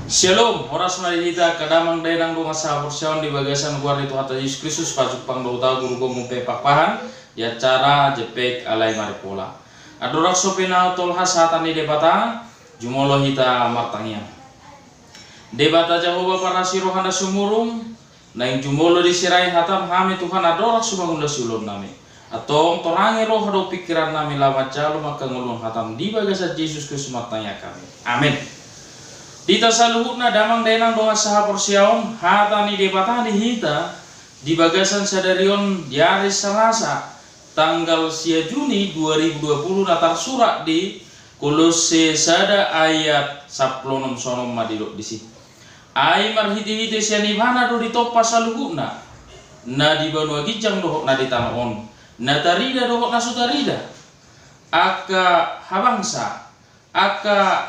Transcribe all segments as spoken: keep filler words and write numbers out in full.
Syalom, horas ma di hita angka damang dainang dongan sahaporseaon di bagasan goar ni Tuhanta Jesus Kristus, pajumpang do hita guru gomong pe pakpahan di acara Jempek Alai Maripola. Andorang so pinatolhas hata ni Debata, jumolo hita martangiang. Debata Jahowa parasi roha na sumurung, naeng jumolo disirang hatam hami Tuhan andorang so mangula siulaon nami. Antong torangi roha dohot pingkiran nami laho manjalo mangkangoluhon hatam di bagasan Jesus Kristus martangiang hami. Amen. Di hita saluhutna damang dainang dongan sahaporseaon, hata ni Debata di hita di bagasan sadari on di ari Salasa tanggal sia Juni dua ribu dua puluh na tarsurat di Kolosse sada ayat sampulu onom, songon on ma didok disi. Ai marhitehite sian Ibana do ditompa saluhutna, na di banua ginjang dohot na di tano on, na tarida dohot na so tarida, angka habangsa, angka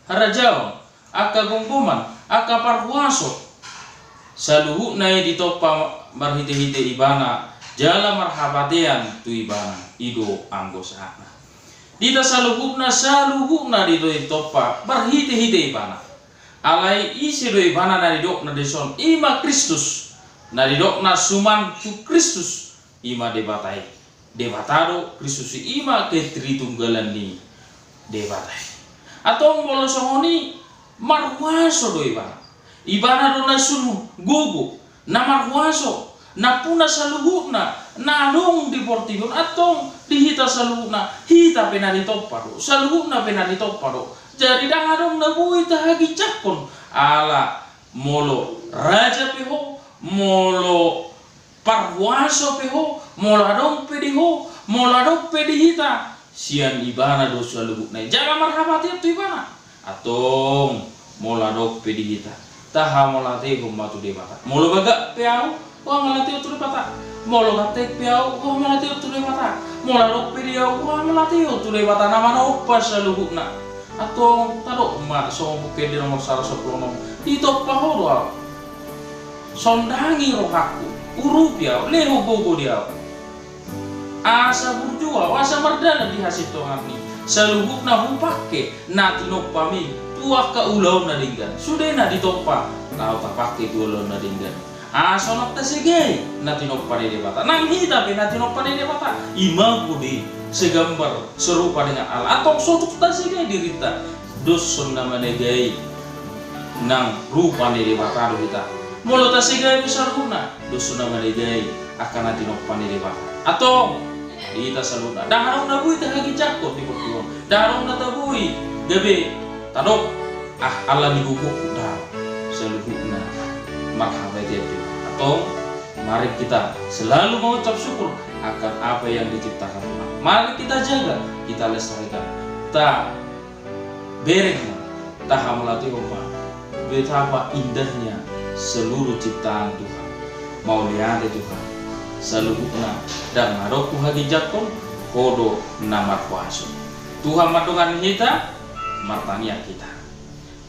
harajaon, angka gomgoman, angka parhuaso, saluhutna i ditompa marhitehite Ibana, jala marhapatean tu Ibana, i do anggo sahatna. Di hita saluhutna, saluhutna do ditompa marhitehite Ibana. Alai ise do Ibana na nidokna dison? I ma Kristus. Na nidokna suman tu Kristus, i ma Debata i. Debata do Kristus i, i ma ketritunggalan ni Debata i. Antong molo songon i, marhuaso do Ibana. Ibana do na sun gogo, na marhuaso, nampuna saluhutna na adong di portibi on. Antong di hita saluhutna, hita pe na ditompa do, saluhutna pe na ditompa do. Jadi ndang adong na boi tahaginjangkon, ala molo raja pe ho, molo parhuaso pe ho, molo adong pe di ho, molo adong pe di hita, sian Ibana do saluhutna i, jala marhapatean tu Ibana. Antong molo adong pe di hita, tahamauliatehon ma tu Debata. Molo bagak pe ahu, huhamauliatehon tu Debata. Molo ganteng pe ahu, huhamauliatehon tu Debata. Molo adong pe di ahu, huhamauliatehon tu Debata na manompa saluhutna. Antong tadok ma songon pungkaon di nomor sada sampulu onom, ditompa Ho do ahu. Sondangi rohangku, urupi ahu, lehon gogo di ahu, asa burju ahu, asa mardalan di hasintongan i. Saluhutna hupangke na tinompam i tu angka ulaon na denggan. Sude na ditompa, laho tapangke tu ulaon na denggan. Asa unang tasegai na tinompa ni Debata. Nang hita pe na tinompa ni Debata. I ma hu di segambar serupa dengan Allah. Antong so tung tasegai dirinta, doshon na manegai nang rupa ni Debata do hita. Molo tasegai pe saluhutna, doshon na manegai angka na tinompa ni Debata. Antong di hita saluhutna, ndang adong na boi tahaginjangkon di portibi on. Ndang adong na taboi gabe tadok, ah, ala ni gogongku, ndang. Saluhutna marhapatean pe. Antong, mari kita selalu mengucap syukur akan apa yang diciptakan Tuhan. Mari kita jaga, kita lestarikan. Tabereng ma, tahamauliatehon ma betapa indahnya seluruh ciptaan Tuhan. Mauliate Tuhan. Saluhutna ndang adong huhaginjangkon, Ho do na marhuaso. Tuhan mandongani hita, martangiang hita.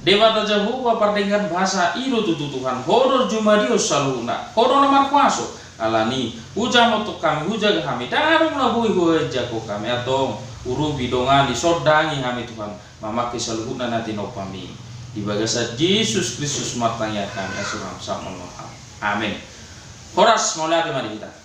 Debata Jahowa pardenggan basa, i do tutu Tuhan, Ho do jumadion saluhutna, Ho do na marhuaso. Alani i, hujamot hami, hujaga hami, ndang adong na boi huhaginjangkon hami. Antong, urupi, dongani, sondangi hami Tuhan, mamangke saluhutna na tinompam i. Di bagasan Jesus Kristus martangiang hami, asi Roham sahat ma tu hami. Amen. Horas, mauliate ma di hita.